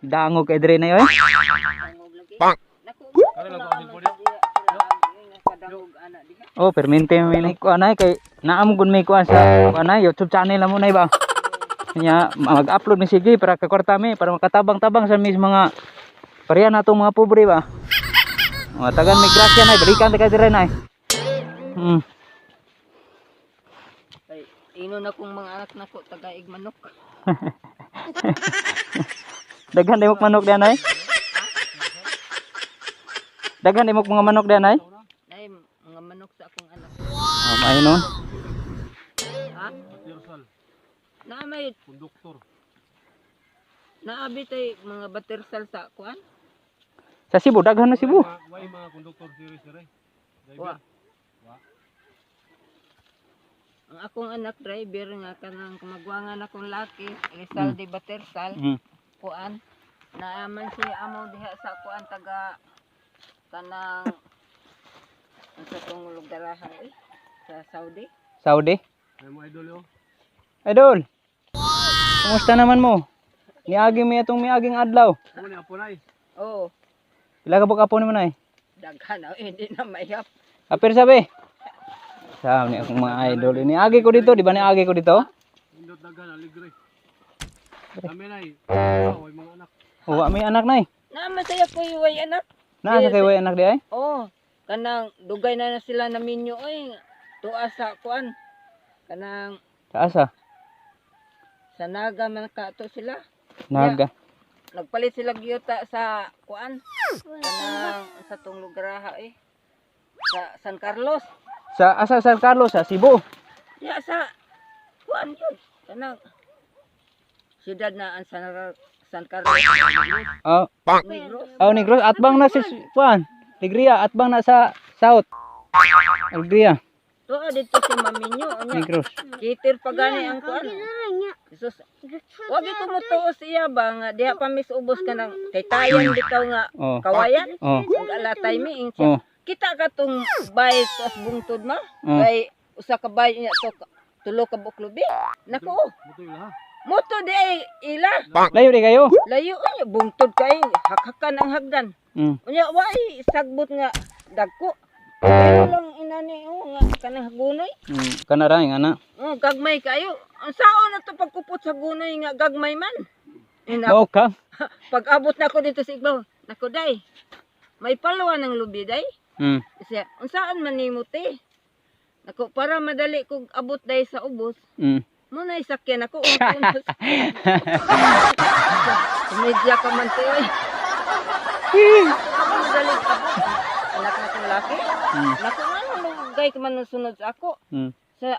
Dangog kay dre na yoy. Dangog lagi. Naku, naaman sa diha sila ang kadangog ana diha. Oh, permente may nay kuan ay kay naam gun may kuan sa kuan ay YouTube channel na mo nay ba. Nya mag-upload ni sige para kakwarta mi para makatabang-tabang sa mis mga pareha natong mga pobre ba. Mga tagan may grasya nay, balikan ta kay dire nay. Kay ino na kong mga anak nako tagaig manok. Daghan di mo manok diyan ay. Daghan di mo mga manok diyan ay. Nay mga manok sa akong anak. Oh, may nun. Ha? Batersal, Naa may konduktor. naabi tay mga batersal sa kuan? Sa Cebu, daghan na Cebu. Way mga konduktor series dire. Wa. Driver. Wa. Ang akong anak driver nga kanang kamagwangan akong laki, Rizal de Batersal, kuan. Naaman siya amo diha sa kuan taga kanang unsa tong lugarahan eh sa Saudi. Saudi. Ay mo idol oh. Idol. Kumusta naman mo? Niagi mi atong miaging adlaw. Mo ni apo nay. Oo, Pila ka buka po naman ay? daghan na eh, hindi na mayap. Apir sabi. Sabi ni akong mga idol. Niagi ko dito, di ba niagi ko dito? Indot daghan aligre. Kami nay. Oh, way mga anak. Uwa may anak nay. Naaman siya ko way anak. Naa sa kay way anak di ay? Oo, kanang dugay na na sila naminyo oy. Tuwa sa kuan. Kanang Sa asa? sa Naga man ka to sila. Naga. Nagpalit sila gyuta sa kuan. Kanang sa tong lugar eh. Sa San Carlos. Sa asa San Carlos sa Cebu. Ya sa kuan yun. Kanang siyudad na ang San Carlos. Oh, Negros. oh Negros atbang na si Juan. Ligria atbang na sa South. Alegria, Tuwa dito si Maminyo. Unya, Negros. kitir pa gani ang kuan. Jesus. Wag ko mo tuos iya ba nga diha pa mis ubos ka ng taytayan bitaw nga Oh. kawayan. Oh. Ug alatay mi ing siya. Oh. Kita ka tong bay tuos bungtod ma. Oh. Kay usa ka bay niya to tulo ka buklubi. Nako. Muto ila. Moto di ay ila. Layo di kayo. Layo unya bungtod kay hakhakan ang hagdan. Unya wa ay sagbot nga dagko. Pero lang inani oh nga kanang hagunoy. Kana ra nga na. Oh, gagmay kayo. Ang sao na to pagkupot sa gunoy nga gagmay man. Eh, na, Mao ka. pag abot na ko dito sa Igbaw, nako day. May palwa ng lubi day. Siya, unsaan man nimo te? Nako para madali kog abot day sa ubos, mo na isakyan ako. Komedya ka man te oy. Ako madali abot. Anak na kong laki. Nako nga nung ka man nung sunod sa ako. Sa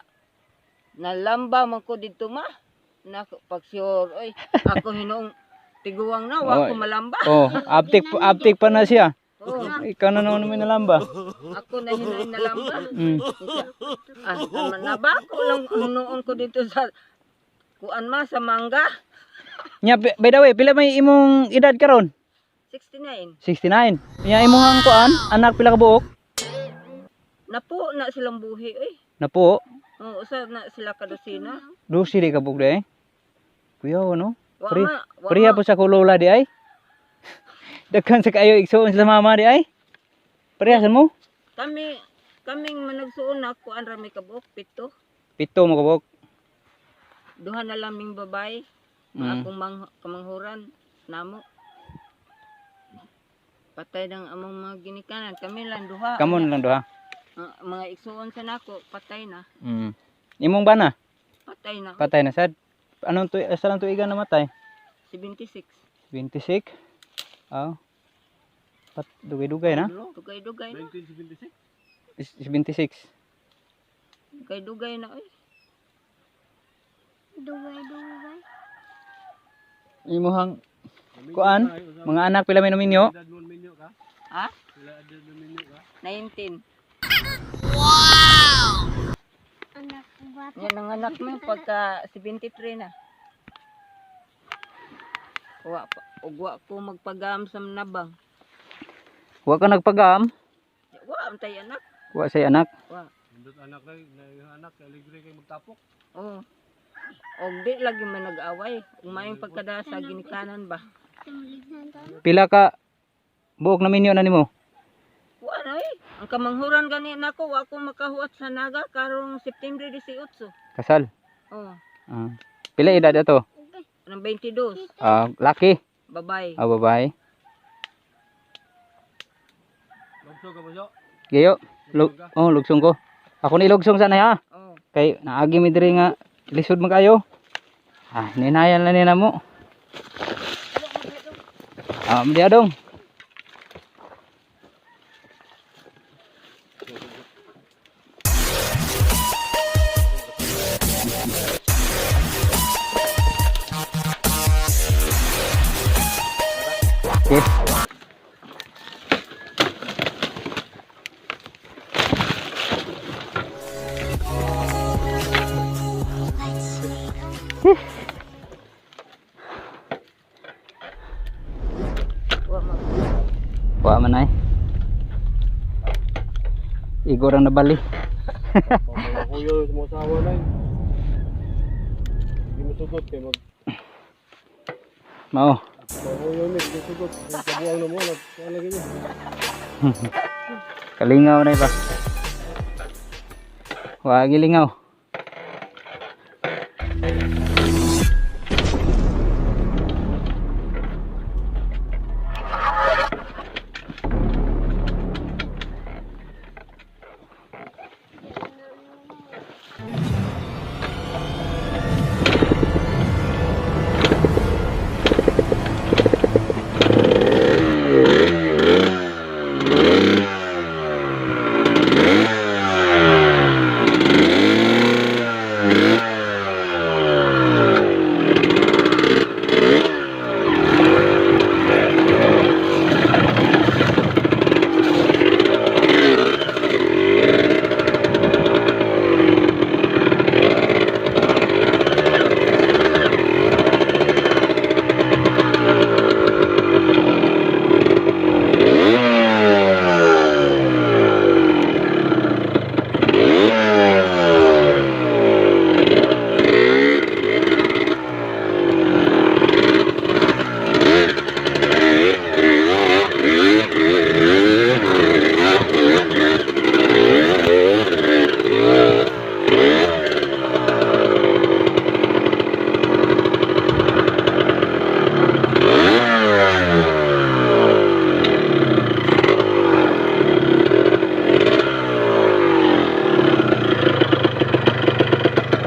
nalamba man ko didto ma. Nako pag sure oy ako hinuong tiguang na wa Oy. ko malamba. Oh, aptik aptik pa na siya. Oo, Ikaw na naman may nalamba. ako na hinuong nalamba. Ah, naman nabako lang noon ko dito sa kuan ma sa mangga. Nya, by the way, pila may imong edad karon? 69. 69. Nya imong kuan, anak pila ka buok? Napo na silang buhi oy. Napo, Oo, usa na sila kadosina. dusi di ka buok di ay. Kuya no? Wa Pre- ma, wa Priya ma. po sa kulola di ay. Daghan sa kayo igsuon sa mama di ay. Pareha mo? Kami kaming managsuon na kuan ra may kabuok pito. Pito mo ka buok. Duha na lang ming babae. Akong kamanghuran namo. Patay ng among mga ginikanan. Kami lang duha. Kamo na lang duha. Mga igsuon sa nako, patay na. Imong bana? Patay na. Patay na sad. Anong tu asa lang tuigan namatay? 76. 26. Oh. Pat dugay-dugay na. Dugay-dugay na. 1976. 76. Dugay-dugay na oy. Imuhang kuan, mga anak pila may nominyo? Edad mo minyo ka? Ha? Pila edad mo minyo ka? 19. Yan ang anak mo pagka 73 na. Wa pa ug wa ko magpagam sa nabang. Wa ka nagpagam? Wa am tay anak. Wa say anak. Wa. Indot anak na, na anak aligre kay magtapok. Oh. Og di lagi man nag-away. Ug maayong pagkada sa ginikanan ba. Pila ka buok na minyo na nimo? Wa na eh. Ang kamanghuran gani nako wa ko makahuat sa Naga karong September 18. Kasal. Oh, Ah. Pila edad ato? ng 22. Ah, laki. Babay. Ah, babae. Lugso ka ba siya? Gayo. Oh, lugsong ko. Ako ni lugsong sana ha. Oh. Kay naagi mi diri nga lisod man kayo. Ah, ninayan lang nina mo. Ah, mdi adong. Okay. Wa mag Wa man ay. Igor ang nabali. Mga kuya, sa mga asawa na yun. Hindi mo sugot kay mag Mao. mga kuya ni, hindi sugot. Yung kabuang na mo, nagkuhan lagi niya. Kalingaw na iba. Wa gilingaw.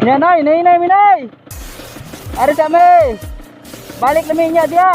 Nya nay, nay nay minay. Ari sa me. Balik na niya diya.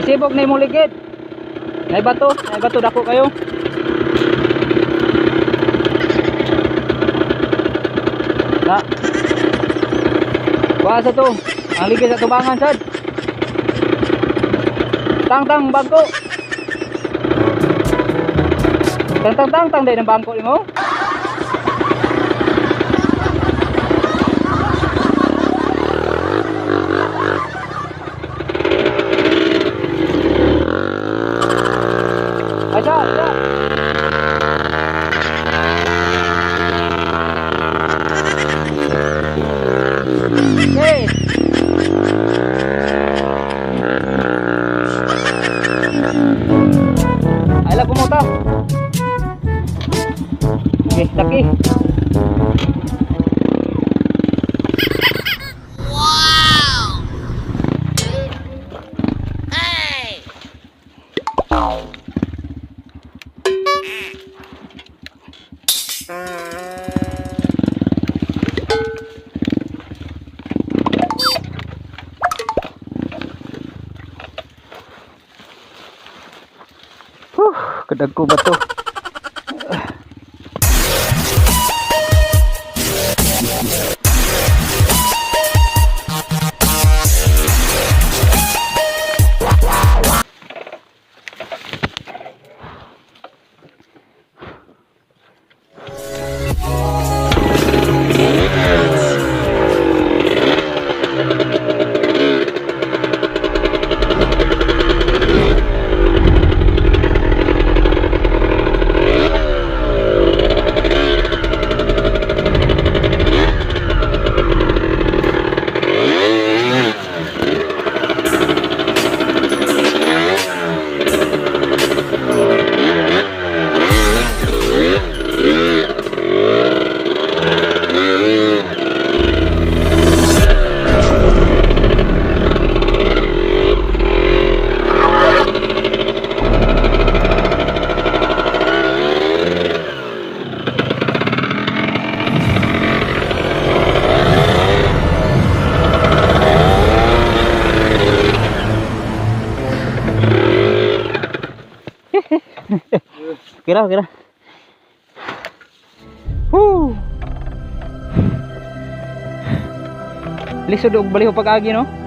Isibog na imong ligid. Nay bato dako kayo. Na. Kuha sa to. Ang ligid sa tubangan sad. Tang tang bangko. Tang tang tang tang dai ng bangko nimo. Asa, asa. Okay. Ay lang kumuta. Okay, laki. Kadagko ba to? Kira, kira. Woo! Lisod og baliho pag-agi, no?